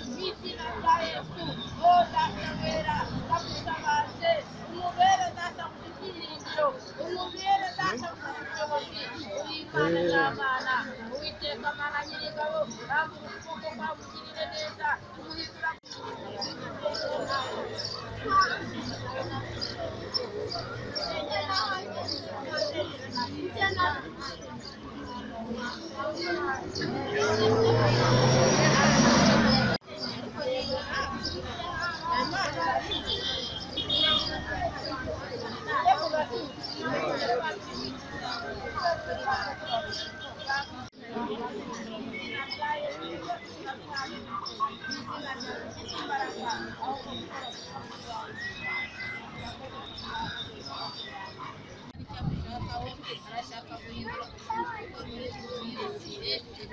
Izina rya Yesu, o Data wera, ndagutabaje, umubere Data ufite ibyiringiro, umubere Data ufite ubushobozi, uri Imana nyamana, Uwiteka Mana Nyiringabo, rambura ukuboko kwawe ugirire neza, umuhindura. Arashaka guhindura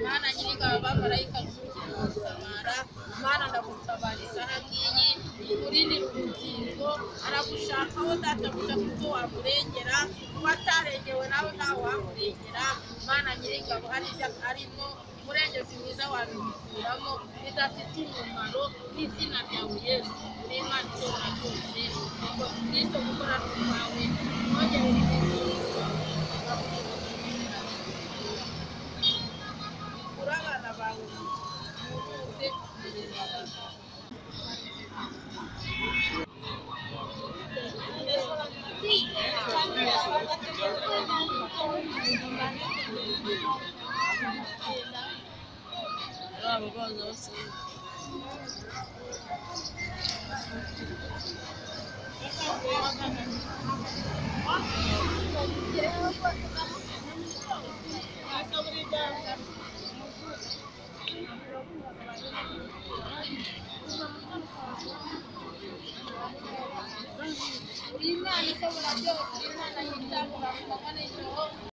Mana Nyiringabo, abamarayika gutabara, Mana ndagutabara isaha ngiyi, ukurindire ubugingo, aragushakaho databuja kuko wamurengera, kuba atarengewe nawe ntawe wamurengera. Mana Nyiringabo, hari ibyo arimo, umurengezi mwiza wabimukuramo bidafite umumaro, n'izina ryawe Yesu, uri Imana ishobora byose, ngo Kristo gukora kwawe, mwongerere iminsi. Kuri abana bawe muruze. Uri Imana ishobora byose, uri Imana yitanga ku manywa n'ijoro.